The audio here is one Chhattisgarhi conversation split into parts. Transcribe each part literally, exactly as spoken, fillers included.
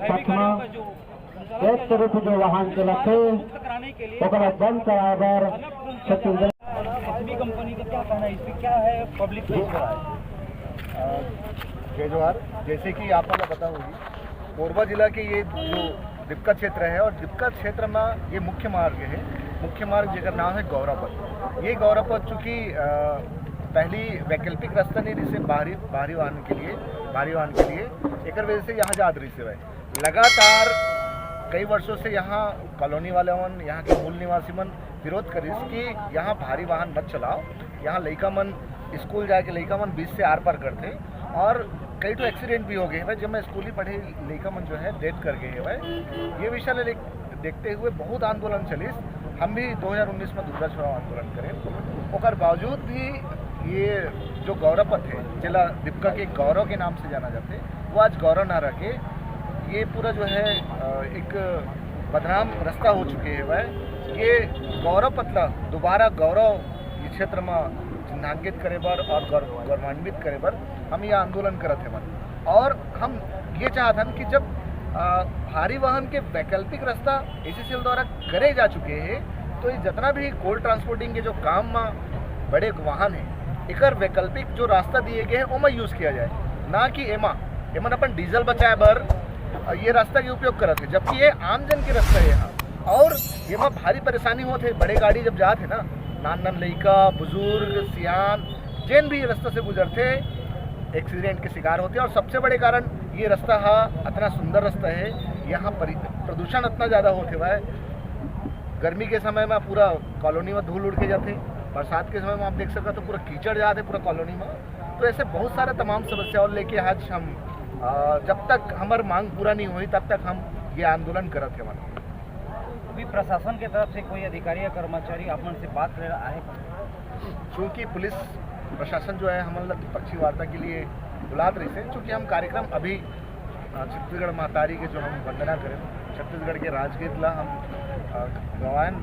पटना, एक तरफ जो वाहन चलत हे, ओकरा बंद कराए बर छत्तीसगढ़। एसबी कंपनी का क्या कहना है, इस पे क्या है पब्लिक पे इस पर आए? अ, जय जोहार। जैसे कि आप लोग पता होगी, कोरबा जिला के ये जो दीपका क्षेत्र है और दीपका क्षेत्र में ये मुख्य मार्ग है, मुख्य मार्ग जेकर नाम है गौरापथ। ये गौरापथ चूँकि, अ, पहली वैकल्पिक रास्ता नहीं रहिसे बाहरी, बाहरी वाहन के लिए, भारी वाहन के लिए, एकर वजह से यहाँ जात रहिसे भाई। लगातार कई वर्षों से यहाँ कॉलोनी वाले मन, यहाँ के मूल निवासी मन विरोध करिस कि यहाँ भारी वाहन मत चलाओ, यहाँ लइका मन स्कूल जाके लइका मन बीच से आर पार करथे और कई ठो एक्सीडेंट भी हो गए हैं। जब मैं स्कूल ही पढ़े, लइका मन जो है डेथ कर गए हैं। ये विषय ले देखते हुए बहुत आंदोलन चलिस। हम भी दो हज़ार उन्नीस में दुर्गा छुड़ाओ आंदोलन करें, ओकर बावजूद भी ये जो गौरापथ है, जेला दीपका के गौरव के नाम से जाना जाते, वो आज गौरव ना रह के ये पूरा जो है, अ, एक बदनाम रास्ता हो चुके है। वह ये गौरापथ ला दोबारा गौरव ये क्षेत्र में चिन्हांकित करे बर और गौर-, गौरवान्वित करे बर हम ये आंदोलन करत हवन। और हम ये चाहत हन कि जब, अ, भारी वाहन के वैकल्पिक रास्ता एसीसीएल द्वारा करे जा चुके हैं, तो ये जितना भी कोल ट्रांसपोर्टिंग के जो काम में बड़े वाहन हैं, एकर वैकल्पिक जो रास्ता दिए गए हैं, ओमा यूज़ किया जाए, ना कि एमा, एमन अपन डीजल बचाए बर, अ, ये रास्ता के उपयोग करत है, जबकि ये आम जन के रास्ता है यहाँ। और एमा भारी परेशानी होत है, बड़े गाड़ी जब जात है ना, नान नान लइका, बुजुर्ग, सियान, जेन भी रास्ता से गुजरते, एक्सीडेंट के शिकार होते हैं। और सबसे बड़े कारण ये रास्ता हा, इतना सुंदर रास्ता है, यहाँ परि-, प्रदूषण इतना ज़्यादा होते हुआ है। गर्मी के समय में पूरा कॉलोनी में धूल उड़ के जाते, बरसात के समय में आप देख सकते तो पूरा कीचड़ जाते पूरा कॉलोनी में। तो ऐसे बहुत सारे तमाम समस्या और लेके आज हम, अ, जब तक हमार मांग पूरा नहीं हुई, तब तक हम ये आंदोलन करत हवन। अभी प्रशासन के तरफ से कोई अधिकारी या कर्मचारी आप मन से बात करे आए का? चूँकि पुलिस प्रशासन जो है हमन ला द्विपक्षीय वार्ता के लिए बुलात रहिसे, चूँकि हम कार्यक्रम अभी, अ, छत्तीसगढ़ महतारी के जो हम वंदना करें, छत्तीसगढ़ के राजगीत ला हम, अ, गवाएन,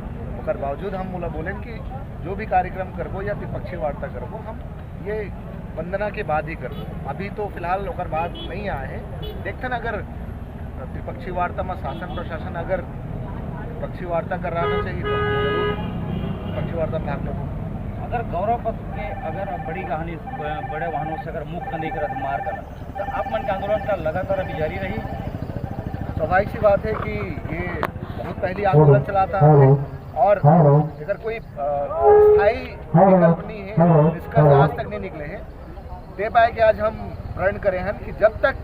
ओकर बावजूद हम ओला बोलेन कि जो भी कार्यक्रम करबो या द्विपक्षीय वार्ता करबो, हम ये वंदना के बाद ही करबो। अभी तो फिलहाल ओकर बाद नहीं आए हैं। देखथन अगर त्रिपक्षीय वार्ता में शासन प्रशासन अगर त्रिपक्षीय वार्ता कराना चाहिए तो हम जरूर त्रिपक्षीय वार्ता में भाग लेबो। अगर गौरव पथ के अगर बड़ी कहानी, बड़े वाहनों से अगर मुक्त नहीं करत मार्ग ला, तो आप मन के आंदोलन का लगातार अभी जारी रही। स्वाभाविक सी बात है कि ये बहुत पहली आंदोलन चलाता है और अगर कोई, अ, स्थायी विकल्प नहीं है, निष्कर्ष आज तक नहीं निकले हैं, दे पाए कि आज हम प्रण करे हन कि जब तक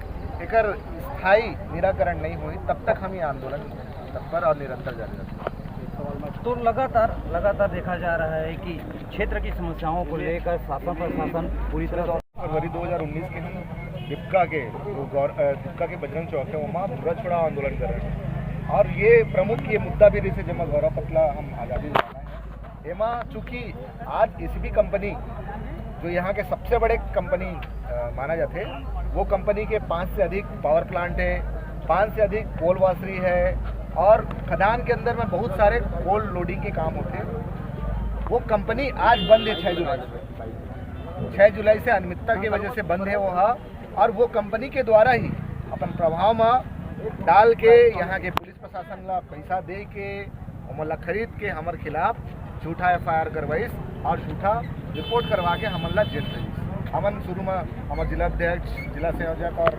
एकर स्थायी निराकरण नहीं होई, तब तक हम ये आंदोलन तत्पर और निरंतर जारी रखेंगे। तो लगातार, लगातार देखा जा रहा है कि क्षेत्र की समस्याओं को लेकर शासन प्रशासन पूरी तरह से फरवरी दो हज़ार उन्नीस के हम दीपका के, जो गौर-, अ, दीपका के बजरंग चौक है, वहाँ पूरा छुड़ाव आंदोलन कर रहे हैं। और ये प्रमुख ये मुद्दा भी रहिसे, जेमा गौरव पथ ला हम आज़ादी दिलाना है। एमा चूँकि आज एसीबी कंपनी, जो यहाँ के सबसे बड़े कंपनी, अ, माना जाते, वो कंपनी के पाँच से अधिक पावर प्लांट है, पाँच से अधिक कोल वाशरी है और खदान के अंदर में बहुत सारे कोल लोडिंग के काम होते हैं। वो कंपनी आज बंद है छः जुलाई से। छः जुलाई से अनियमितता की वजह से बंद है वो, हाँ। और वो कंपनी के द्वारा ही अपन प्रभाव में डाल के यहाँ के पुलिस प्रशासन ला पैसा दे के, ओमन ला खरीद के हमर खिलाफ झूठा एफआईआर करवाइस और झूठा रिपोर्ट करवा के हमन ला जेल भेजिस। हमन शुरू में हमर जिला अध्यक्ष, जिला संयोजक और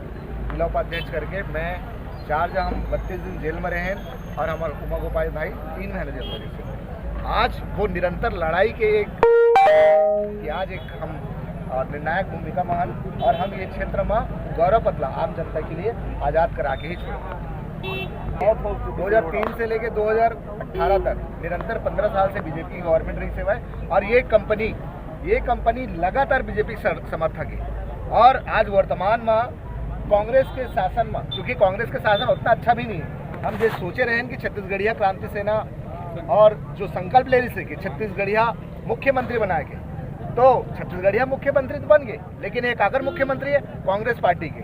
जिला उपाध्यक्ष करके मैं चार जन हम बत्तीस दिन जेल में रहेन और हमर उमा गोपाल भाई तीन महीने जेल में रहिस। आज वो निरंतर लड़ाई के एक, कि आज एक हम, अ, निर्णायक भूमिका में हन और हम ये क्षेत्र में गौरव पथ ला आम जनता के लिए आजाद करा के ही छोड़े। दो हज़ार तीन से लेके दो हज़ार अठारह तक निरंतर पन्द्रह साल से बीजेपी की गवर्नमेंट रहिस हवय और ये कंपनी, ये कंपनी लगातार बीजेपी सर-, समर्थक है और आज वर्तमान में कांग्रेस के शासन में, क्योंकि कांग्रेस के शासन उतना अच्छा भी नहीं है, हम जे सोचे रहेन कि छत्तीसगढ़िया क्रांति सेना और जो संकल्प ले रहिस हे कि छत्तीसगढ़िया मुख्यमंत्री बनाए के, तो छत्तीसगढ़िया मुख्यमंत्री तो बन गए, लेकिन एक आकर मुख्यमंत्री है कांग्रेस पार्टी के।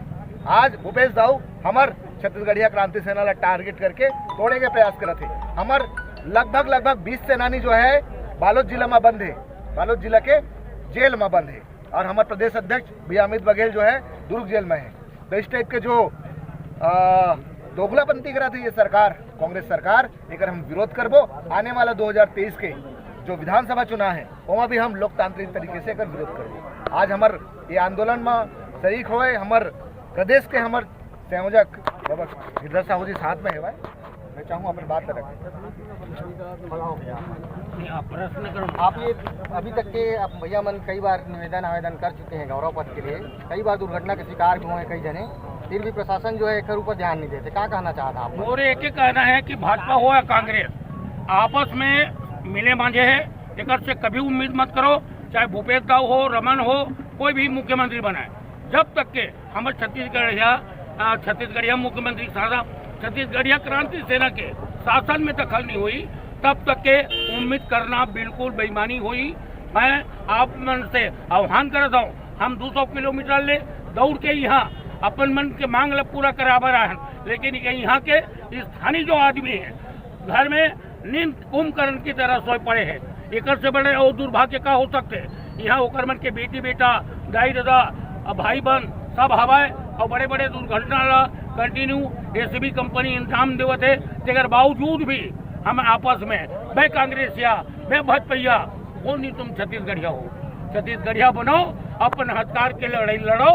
आज भूपेश दाऊ हमर छत्तीसगढ़िया क्रांति सेना ला टारगेट करके तोड़े के प्रयास करत हे। हमर लगभग, लगभग बीस सेनानी जो है बालोद जिला में बंद है, बालोद जिला के जेल में बंद है, और हमर प्रदेश अध्यक्ष भैया अमित बघेल जो है दुर्ग जेल में है। तो इस टाइप के जो, आ, दोगलापंती करा थी ये सरकार, कांग्रेस सरकार, एकर हम विरोध करबो। आने वाला दो हज़ार तेईस के जो विधानसभा चुनाव है, ओमा भी हम लोकतांत्रिक तरीके से एकर विरोध करबो। आज हमर ये आंदोलन में शरीक होए हमर प्रदेश के हमर संयोजक बाबा गिरधर साहू जी साथ में हेवय। मैं चाहूँ अपन बात रखें। नहीं, आप प्रश्न करो। आप ये अभी तक के आप भैया मन कई बार निवेदन आवेदन कर चुके हैं गौरव पथ के लिए, कई बार दुर्घटना के शिकार भी हुए हैं कई जने, फिर भी प्रशासन जो है एकर ऊपर ध्यान नहीं देते। क्या कहना चाहता आप? मोर एक ही कहना है कि भाजपा हो या कांग्रेस, आपस में मिले मांझे है, एकर से कभी उम्मीद मत करो। चाहे भूपेश दाऊ हो, रमन हो, कोई भी मुख्यमंत्री बनाए, जब तक के हमर छत्तीसगढ़िया, अ, छत्तीसगढ़िया मुख्यमंत्री साहब, छत्तीसगढ़िया क्रांति सेना के शासन में दखल नहीं हुई, तब तक के उम्मीद करना बिल्कुल बेईमानी हुई। मैं आप मन से आह्वान करत हूँ, हम दो सौ किलोमीटर ले दौड़ के यहाँ अपन मन के मांग ला पूरा कराबर आए हैं, लेकिन ये यहाँ के स्थानीय जो आदमी है, घर में नींद कुंभकर्ण की तरह सोए पड़े हैं। एकर से बड़े और दुर्भाग्य का हो सकते हैं? यहाँ ओकर मन के बेटी बेटा, दाई ददा, भाई बहन सब हवाए और बड़े बड़े दुर्घटना ला कंटिन्यू एसीबी कंपनी इंतजाम देवत है। तेकर बावजूद भी हम आपस में, मैं कांग्रेसिया, मैं भाजपैया, बोल नहीं, तुम छत्तीसगढ़िया हो, छत्तीसगढ़िया बनो, अपन हथियार के लड़ाई लड़ो,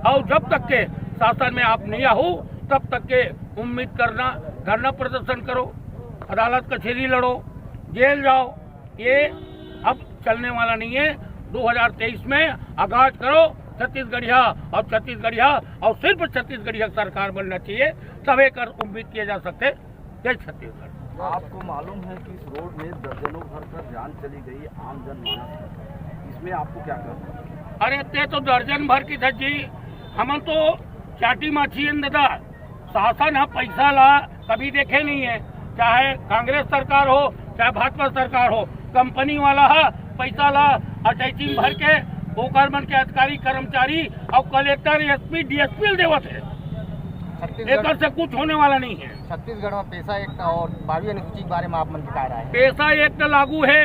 और जब तक के शासन में आप नहीं आओ, तब तक के उम्मीद करना, धरना प्रदर्शन करो, अदालत कचहरी लड़ो, जेल जाओ, ये अब चलने वाला नहीं है। दो हज़ार तेईस में आगाज करो छत्तीसगढ़िया, और छत्तीसगढ़िया और सिर्फ छत्तीसगढ़िया सरकार बनना चाहिए, तब एक उम्मीद किए जा सकते। जय छत्तीसगढ़। आपको मालूम है कि इस रोड में दर्जनों घर का जान चली गई, आम जनमानस की। इसमें आपको क्या कहना है? अरे, ते तो दर्जन भर की था जी, हमन तो चाटी माछी अंदर, शासन ह पैसा ला कभी देखे नहीं है, चाहे कांग्रेस सरकार हो, चाहे भाजपा सरकार हो, कंपनी वाला ह पैसा ला अटैची में भर के ओकर मन के अधिकारी कर्मचारी और कलेक्टर, एसपी, डीएसपी ल देवत है। छत्तीसगढ़ एकर से कुछ होने वाला नहीं है। छत्तीसगढ़ में पेसा एक्ट और बारहवीं अनुसूची के बारे में आप मन के का राय है? पेसा एक्ट लागू है,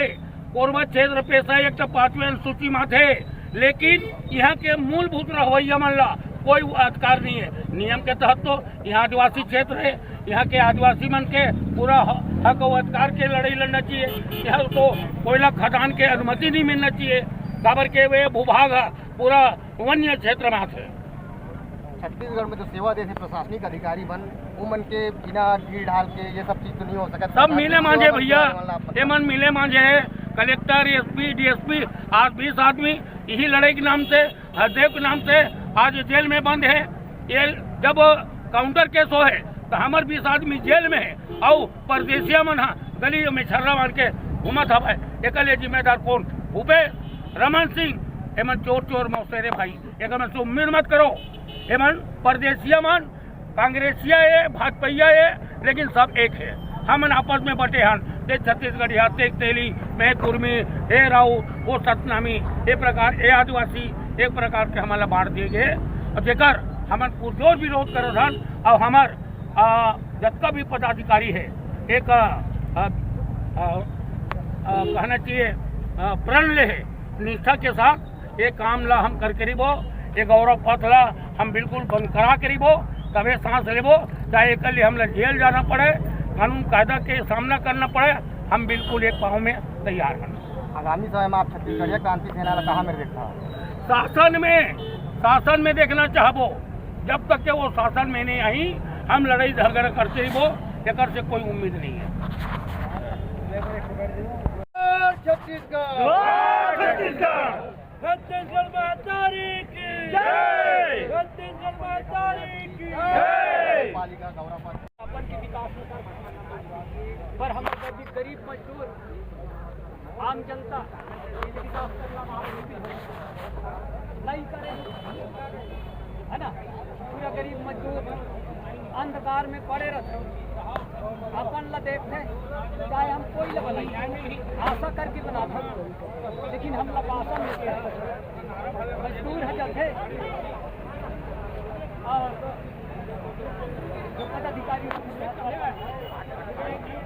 कोरबा क्षेत्र पेसा एक्ट पांचवें अनुसूची में थे, लेकिन यहाँ के मूलभूत रहवैया मन ला कोई अधिकार नहीं है। नियम के तहत तो यहाँ आदिवासी क्षेत्र है, यहाँ के आदिवासी मन के पूरा ह-, हक और अधिकार के लड़ाई लड़ना चाहिए। यहाँ तो कोयला खदान के अनुमति नहीं मिलना चाहिए, काबर के वे भूभाग ह पूरा वन्य क्षेत्र में आथे। छत्तीसगढ़ में जो सेवा देथे प्रशासनिक अधिकारी मन, वो मन के बिना ढील ढाल के ये सब चीज तो नहीं हो सकता। सब मिले मांझे भैया, ये मन मिले मांझे है, कलेक्टर, एसपी, डीएसपी, आज बीस आदमी यही लड़ाई के नाम से, हरदेव के नाम से आज जेल में बंद है। ये जब काउंटर केस हो है तो हमर बीस आदमी जेल में है और परदेसिया मन हा गली में छर्रा मार के घूमत हवय। एकर लिए जिम्मेदार कौन? भूपेश, रमन सिंह, एमन चोर चोर मौसेरे भाई, एकर मन से उम्मीद मत करो। एमन परदेसिया मन, कांग्रेसिया ए, भाजपैया ए, लेकिन सब एक है। हमन आपस में बटे हन, ते छत्तीसगढ़िया, ते तेली, मैं कुर्मी, ए राऊ, वो सतनामी, ए प्रकार, ए आदिवासी, एक प्रकार के हमन ला बांट दिए गए। और जेकर हमन पुरजोर विरोध करत हन, और हमर, आ, जतका भी पदाधिकारी है, एक, आ, आ, आ, कहना चाहिए, आ, प्रण ले है, निष्ठा के साथ ये काम ला हम करके रहिबो, ये गौरव पथ ला हम बिल्कुल बंद करा के रहिबो, तबे सांस लेबो, चाहे एकर लिए हमला जेल जाना पड़े, कानून कायदा के सामना करना पड़े, हम बिल्कुल एक पाँव में तैयार हन। आगामी समय में आप छत्तीसगढ़िया क्रांति सेना ला कहाँ में देखता? शासन में, शासन में देखना चाहबो। जब तक के वो शासन में नहीं आई, हम लड़ाई झगड़ा करते रहिबो, एकर से कोई उम्मीद नहीं है। छत्तीसगढ़। छत्तीसगढ़। छत्तीसगढ़ महतारी की जय। छत्तीसगढ़ महतारी की जय। पालिका गौरव पर अपन के विकास में कर, पर हम गरीब, गरीब मजदूर, आम जनता, ये विकास करना बहुत मुश्किल है। नहीं करेंगे, है ना? पूरा गरीब मजदूर अंधकार में पड़े रहते, अपन ला देखते, चाहे हम कोई आशा करके बना था, लेकिन हम लोग आशा में मजबूर है जब थे। और जो पदाधिकारी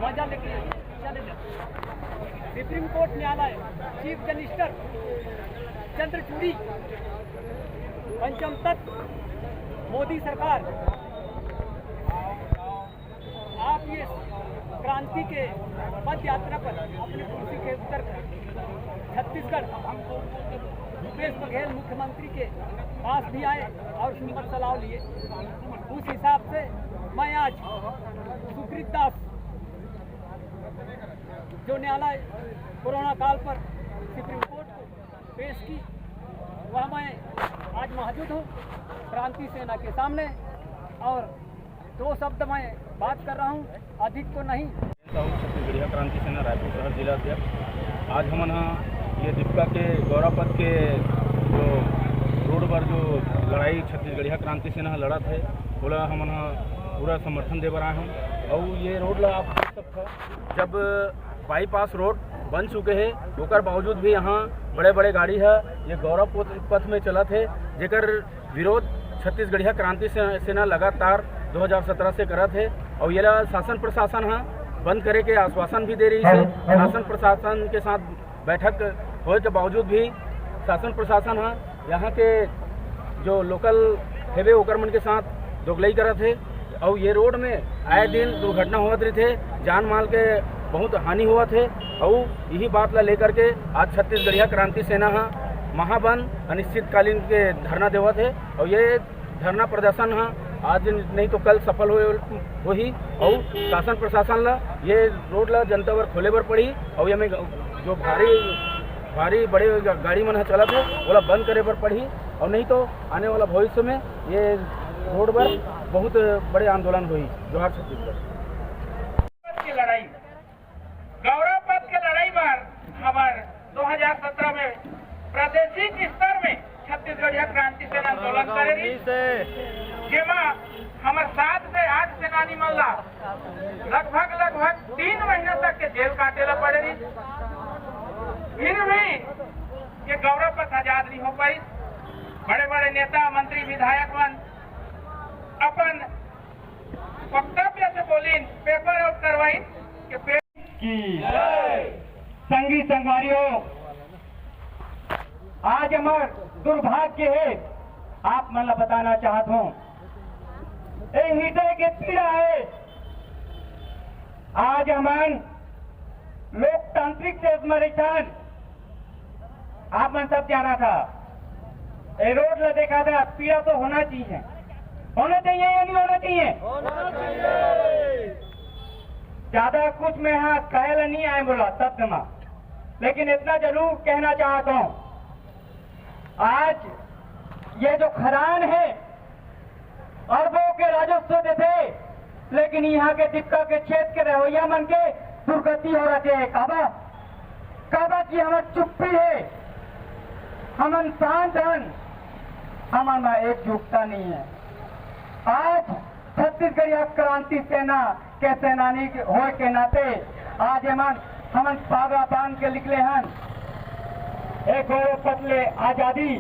मजा लेके चले जाते। सुप्रीम कोर्ट न्यायालय, चीफ जस्टिस चंद्रचूड़ी, पंचम तत्व, मोदी सरकार, आप ये क्रांति के पद यात्रा पर अपनी कुर्सी से उतर कर छत्तीसगढ़ भूपेश बघेल मुख्यमंत्री के पास भी आए और उनसे सलाह लिए। उस हिसाब से मैं आज सुकृत दास, जो न्यायालय कोरोना काल पर सुप्रीम कोर्ट को पेश की, वह मैं आज मौजूद हूँ क्रांति सेना के सामने। और दो शब्द मैं बात कर रहा हूँ, अधिक तो नहीं। छत्तीसगढ़िया क्रांति सेना रायपुर शहर जिला अध्यक्ष। आज हमन ह ये दीपका के गौरव पथ के जो रोड पर जो लड़ाई छत्तीसगढ़िया क्रांति सेना ह लड़त हे, ओला हमन ह पूरा समर्थन दे बर आए हन। अउ ये रोड ला आप देख सकत हव, जब बाईपास रोड बन चुके हे, ओकर बावजूद भी यहाँ बड़े-बड़े गाड़ी ह ये गौरव पथ, पथ में चलत हे, जेकर विरोध छत्तीसगढ़िया क्रांति से-, सेना लगातार दो हज़ार सत्रह से करत हे। अउ येला शासन प्रशासन ह बंद करे के आश्वासन भी दे रही है। शासन प्रशासन के साथ बैठक होए के बावजूद भी शासन प्रशासन ह यहाँ के जो लोकल हेवे ओकर मन के साथ दोगलई करत हे। अउ ये रोड में आए दिन दुर्घटना होवत रहिथे, जान माल के बहुत हानि होवत हे। अउ यही बात ला लेकर के आज छत्तीसगढ़िया क्रांति सेना ह महाबंद अनिश्चितकालीन के धरना देवत हे। अउ ये धरना प्रदर्शन ह आज नहीं तो कल सफल हो होही। अउ शासन प्रशासन ला ये रोड ला जनता बर खोले बर पड़ही। अउ एमे जो भारी भारी बड़े गा-, गाड़ी मन ह चलत हे, ओला बंद करे बर पड़ही। अउ नहीं तो आने वाला भविष्य में ये रोड बर बहुत बड़े आंदोलन होही। जोहार छत्तीसगढ़। की लड़ाई, गौरव पथ के लड़ाई बर हमर दो हज़ार सत्रह में प्रादेशिक स्तर में छत्तीसगढ़िया क्रांति सेना आंदोलन करे रहिस, जेमा हमर सात से आठ सेनानी मन ला लगभग, लगभग तीन महीना तक के जेल काटे ला पड़े रहिस। फिर भी ये गौरव पथ आजाद नहीं हो पाई। बड़े-बड़े नेता, मंत्री, विधायक मन अपन वक्तव्य से बोलिन, पेपर आउट करवाइन के पे- की संगी संगवारियों, आज हमर दुर्भाग्य हे, आप मन ला बताना चाहत हूँ, ए हृदय के पीड़ा हे। आज हमन लोकतांत्रिक देश में रहिथन, आप मन सब जाना था, ए रोड ला देखा था, पीड़ा तो होना चाहिए, होना चाहिए या नहीं होना चाहिए? होना चाहिए। ज्यादा कुछ मैं हाँ कहे ला नहीं आए बोला शब्द में, लेकिन इतना जरूर कहना चाहता हूँ, आज ये जो खदान हे, अरबों के राजस्व देथे, लेकिन यहाँ के दीपका के क्षेत्र के रहवैया मन के दुर्गति हो रहिथे। काबर, काबर कि हमर चुप्पी हे, हमन शांत हन, हमन में एकजुटता नहीं हे। आज छत्तीसगढ़िया क्रांति सेना के सेनानी के होए के नाते आज एमन हमन पागा बांध के निकले हन। ए गौरव पथ ले आजादी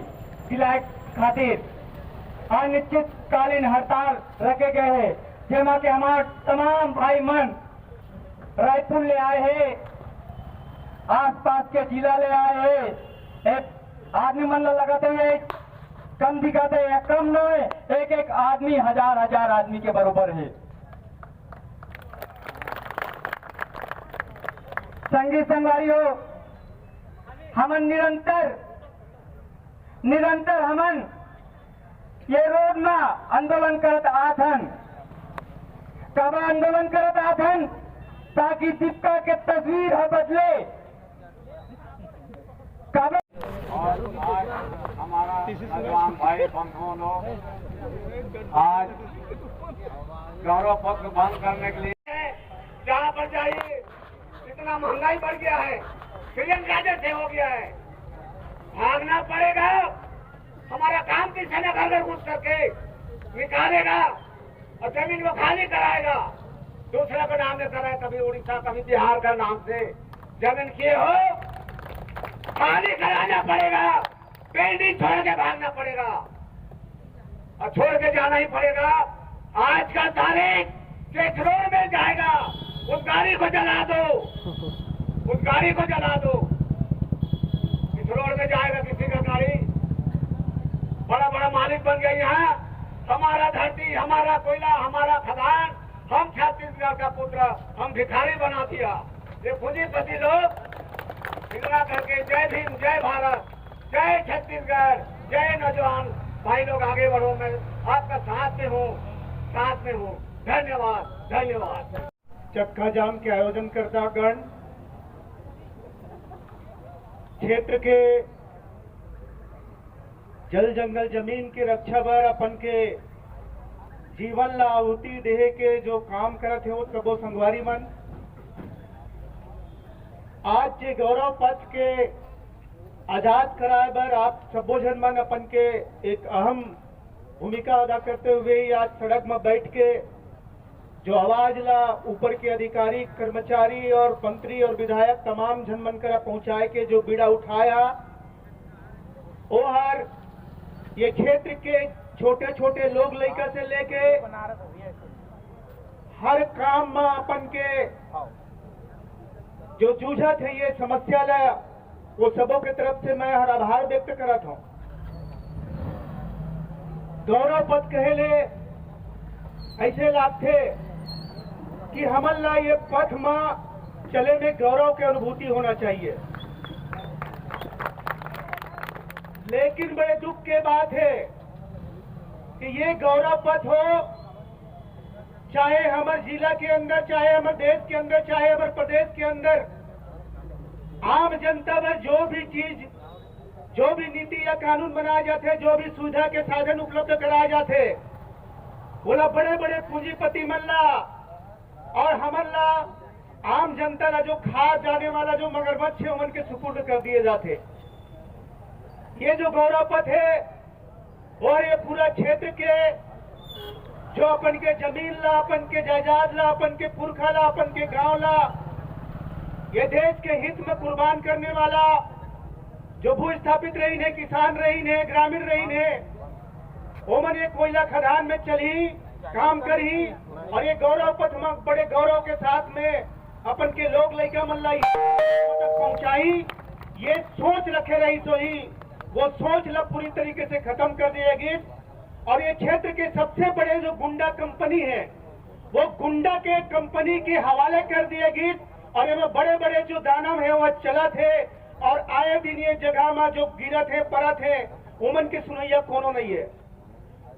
दिलाए खातिर अनिश्चितकालीन हड़ताल रखे गए हे, जेमा के हमार तमाम भाई मन रायपुर ले आए हे, आसपास के जिला ले आए हे। ए आदमी मन ला लगत हे कम दिखत हे, कम नोहे, एक एक आदमी हजार हजार आदमी के बरोबर हे। संगी संगवारी हो, हमन निरंतर, निरंतर हमन ये रोड में आंदोलन करत आत हन। काबर आंदोलन करत आत हन? ताकि दीपका के तस्वीर ह बदले। काबर और आज हमारा नौजवान भाई बंधुओं लोग आज गौरव पथ बंद करने के लिए जहाँ पर जाइए, इतना महंगाई बढ़ गया है, प्रियंका जैसे हो गया है, भागना पड़ेगा। हमारा काम किसी ने घर घर घुस करके निकालेगा और जमीन को खाली कराएगा। दूसरा का नाम लेता रहे, कभी उड़ीसा, कभी बिहार का नाम से जमीन किए हो, खाली कराना पड़ेगा, पेंडिंग छोड़ के भागना पड़ेगा और छोड़ के जाना ही पड़ेगा। आज का तारीख, जिस रोड में जाएगा, उस गाड़ी को जला दो, उस गाड़ी को जला दो, इस रोड में जाएगा किसी का गाड़ी। बड़ा बड़ा मालिक बन गया यहाँ। हमारा धरती, हमारा कोयला, हमारा खदान, हम छत्तीसगढ़ का पुत्र, हम भिखारी बना दिया ये पूंजीपति लोग। इतना करके जय भीम, जय भारत, जय छत्तीसगढ़, जय नौजवान भाई लोग, आगे बढ़ो। मैं आपका साथ में हूँ, साथ में हूँ। धन्यवाद, धन्यवाद। चक्का जाम के आयोजन करता गण, क्षेत्र के जल जंगल जमीन के रक्षा बर अपन के जीवन ला आहुति देहे के जो काम करत हे, वो सबो संगवारी मन, आज जे गौरव पथ के आजाद कराए बर आप सबो झन मन अपन के एक अहम भूमिका अदा करते हुए ही आज सड़क में बैठ के जो आवाज ला ऊपर के अधिकारी, कर्मचारी और मंत्री और विधायक तमाम झन मन करा पहुंचाए के जो बीड़ा उठाया, वो हर ये क्षेत्र के छोटे छोटे लोग लइका से लेके हर काम में अपन के जो जूझत हे ये समस्या ला, वो सबों के तरफ से मैं हर आभार व्यक्त करत हूँ। गौरव पथ कहे ले ऐसे लागथे कि हमन ला ये पथ मा चले में गौरव के अनुभूति होना चाहिए, लेकिन बड़े दुख के बात है कि ये गौरव पथ हो, चाहे हमर जिला के अंदर, चाहे हमर देश के अंदर, चाहे हमर प्रदेश के अंदर आम जनता बर जो भी चीज, जो भी नीति या कानून बनाए जाथे, जो भी सुविधा के साधन उपलब्ध कराए जाथे, ओला बड़े बड़े पूंजीपति मन ला और हमन ला, आम जनता ला जो खा जाने वाला जो मगरमच्छ है, ओमन के सुपुर्द कर दिए जाथे। ये जो गौरव पथ है, और ये पूरा क्षेत्र के जो अपन के जमीन ला, अपन के जायदाद ला, अपन के पुरखा ला, अपन के गांव ला, ये देश के हित में कुर्बान करने वाला जो भू स्थापित रहीन हे, किसान रहीन हे, ग्रामीण रहीन हे, ओमन ये कोयला खदान में चलही, काम करही और ये गौरव पथ में बड़े गौरव के साथ में अपन के लोग लइका मन ला तक पहुंचाई, ये सोच रखे रही सोही, वो सोच ला पूरी तरीके से खत्म कर दिया गया। और ये क्षेत्र के सबसे बड़े जो गुंडा कंपनी है, वो गुंडा के कंपनी के हवाले कर दिया गया। और ये बड़े बड़े जो दानव है, वो चलत है और आए दिन ये जगह में जो गिरत है, परत है, उमन के सुनैया कोनो नहीं है।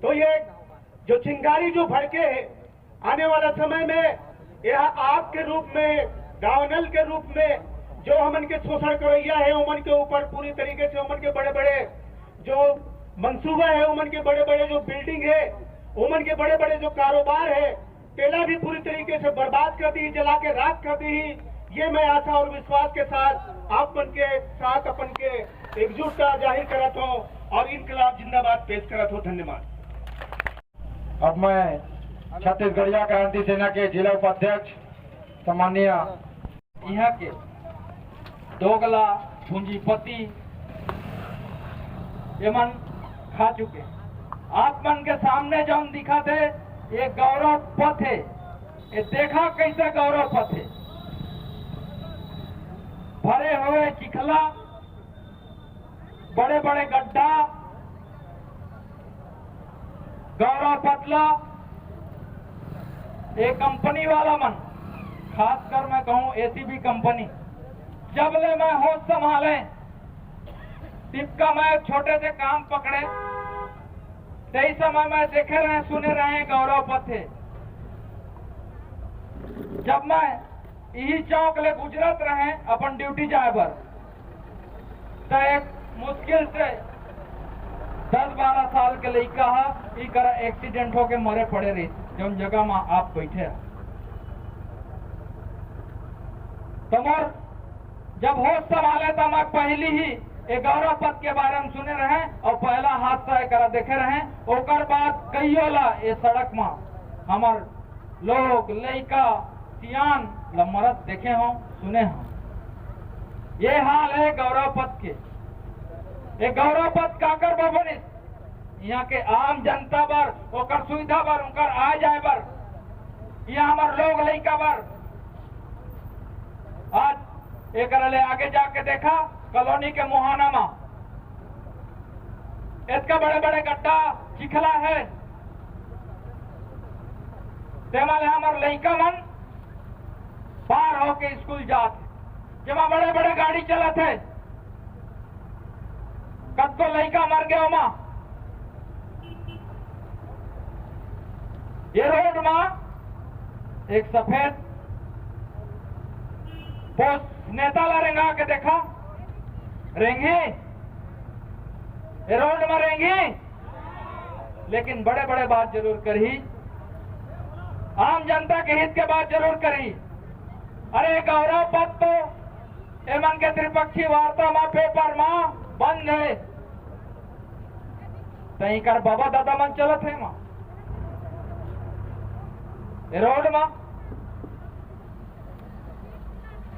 तो ये जो चिंगारी जो भड़के है, आने वाला समय में यह आग के रूप में, दावानल के रूप में जो हमन के शोषण करैया है, उमन के ऊपर पूरी तरीके से उमन के बड़े-बड़े जो मंसूबा है, उमन के बड़े-बड़े जो बिल्डिंग है, उमन के बड़े-बड़े जो कारोबार है, तेला भी पूरी तरीके से बर्बाद कर दी, जला के राख कर दी। ये मैं आशा और विश्वास के साथ आप मन के साथ अपन के एकजुटता जाहिर करत हूँ और इनकलाब जिंदाबाद पेश करत हूँ। धन्यवाद। अब मैं छत्तीसगढ़िया क्रांति सेना के जिला उपाध्यक्ष सम्माननीय इहाँ के दोगला पूंजीपति ये मन खा चुके। आप मन के सामने जौन दिखत हे, ये गौरव पथ हे। ये देखा कैसे गौरव पथ हे, भरे हुए चिखला, बड़े-बड़े गड्ढा, गौरव पथ ला, ये कंपनी वाला मन, खासकर मैं कहूँ एसीबी कंपनी, जब ले मैं होश संभाले, तितका मैं छोटे से काम पकड़े, तेही समय मैं देखे रहे, सुने रहे गौरव पथ हे। जब मैं इही चौक ले गुजरत रहे अपन ड्यूटी जाए बर, त एक मुश्किल से दस बारह साल के लइका ह, इकरा एक्सीडेंट होके मरे पड़े रहिस, जौन जगह म आप बैठे ह। त मोर जब होश संभाले त मैं पहली ही ए गौरव पथ के बारे में सुने रहे और पहला हादसा एकरा देखे रहे। ओकर बाद कइयो ला ए सड़क म हमर लोग, लइका, सियान ल मरत देखे हों, सुने हों। ये हाल हे गौरव पथ के। ये गौरव पथ काकर बर बनिस? इहाँ के आम जनता बर, ओकर सुविधा बर, ओकर आय जाय बर, इहाँ हमर लोग लइका बर। आज एकरा ले आगे जाके देखा, कॉलोनी के मुहाना मा एतका बड़े-बड़े गड्ढा, चिखला हे, तेमा ले हमर लइका मन पार होके स्कूल जात हे, जेमा बड़े-बड़े गाड़ी चलत हे, कतको लइका मर गे ओमा। ये रोड मा एक सफेद पोस्ट नेता ला रेंगा के देखा, रेंगी? ये रोड मा रेंगी? लेकिन बड़े-बड़े बात जरूर करही, आम जनता के हित के बात जरूर करही। अरे गौरव पथ तो एमन के त्रिपक्षीय वार्ता मा, पेपर मा बंद हे, त इकर बाबा दादा मन चलत हे मा, ए रोड मा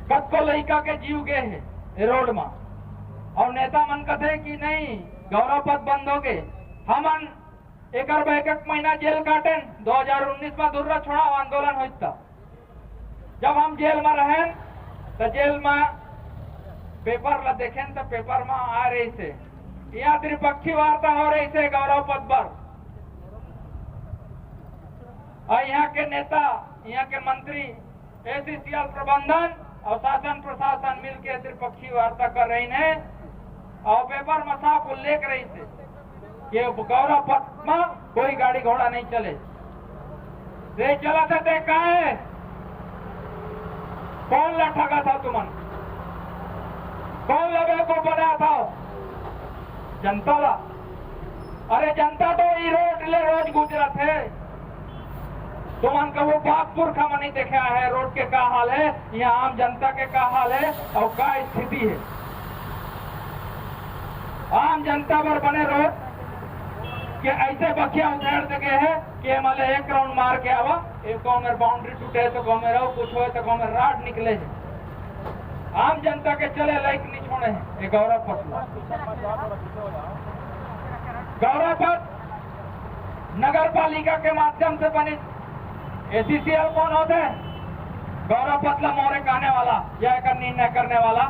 कतको लइका के जीव गे हे ए रोड मा। अउ नेता मन कथे कि नहीं, गौरव पथ बंद हो गे, हमन एकर बर एक एक महीना जेल काटेन, दो हज़ार उन्नीस मा धुर्रा छोड़ाओ आंदोलन होइस त। जब हम जेल मा रहेन, त जेल मा पेपर ला देखेन, त पेपर मा आ रहिस हे, इहाँ त्रिपक्षीय वार्ता हो रहिस हे गौरव पथ बर। अउ इहाँ के नेता, इहाँ के मंत्री, एसीसीएल प्रबंधन अउ शासन प्रशासन मिलके त्रिपक्षीय वार्ता कर रहिन हे अउ पेपर मा साफ उल्लेख रहिस हे कि गौरव पथ मा कोई गाड़ी घोड़ा नहीं चले। ये चलत हे ते का हे? कोन ला ठगत हव तुमन? कोन ला बेवकूफ बनात हव? जनता ला। अरे जनता तो ई रोड ले रोज गुजरत हे। तुमन कभू बाप पुरखा मन नहीं देखे हे रोड के का हाल हे, इहाँ आम जनता के का हाल हे अउ का स्थिति हे। आम जनता बर बने रोड के अइसे बखिया उधेड़ दे गे हे कि एमा ले एक राउंड मार के आवा, एक कहूँ मेर बाउंड्री टूटे हे तो कहूँ मेर अउ कुछ होय तो कहूँ मेर राड निकले हे। आम जनता के चले लायक नहीं छोड़े हे ये गौरव पथ ला। गौरव पथ नगर पालिका के माध्यम से बनिस। एसीसीएल कोन होथे? गौरव पथ ला मोरे कहने वाला या एकर निर्णय करने वाला।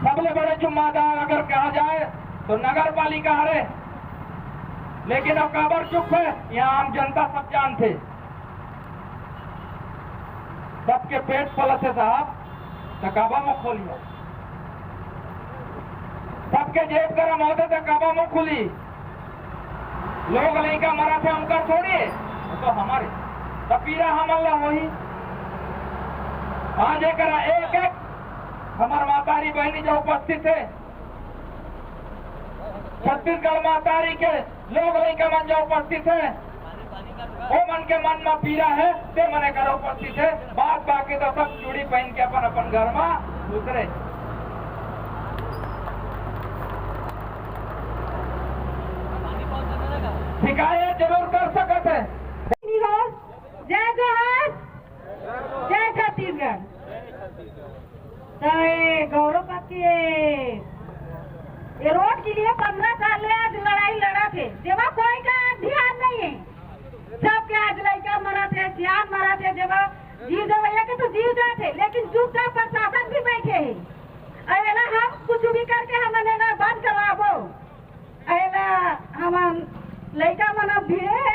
सबले बड़े जिम्मेदार अगर कहा जाए तो नगर पालिका हरे, लेकिन अब काबर चुप हे, इहाँ आम जनता सब जानथे। सबके पेट पलथे साहब, त काबर मुँह खोलिया? सबके जेब गरम होथे त काबर मुँह खुली? लोग लइका मरत हे, उनकर थोड़ी, वो तो हमर हे। त पीरा हमन ला होही। आज एकरा एक एक हमर महतारी बहिनी जो उपस्थित हे, छत्तीसगढ़ महतारी के लोग लइका मन जो उपस्थित हे, ओ मन के मन म पीरा हे, ते मन एकर उपस्थित हे। बाद बाकी तो सब चूड़ी पहिन के अपन अपन घर म उतरे। शिकायत जरूर कर सकत हे। जय जोहार, जय छत्तीसगढ़। त ये गौरव पथ के ये रोड के लिए पन्द्रह साल ले आज लड़ाई लड़त हे, जेमा कोई का ध्यान नहीं हे। सबके आज लइका मरत हे, सियान मरत हे, जेमा जीव देवइया के तो जीव जात हे, लेकिन चुपचाप प्रशासन भी बैठे हे। अउ एला हम कुछ भी करके हमन एला बंद करवाबो। अउ एला हमन लइका मन अब भिड़े हे।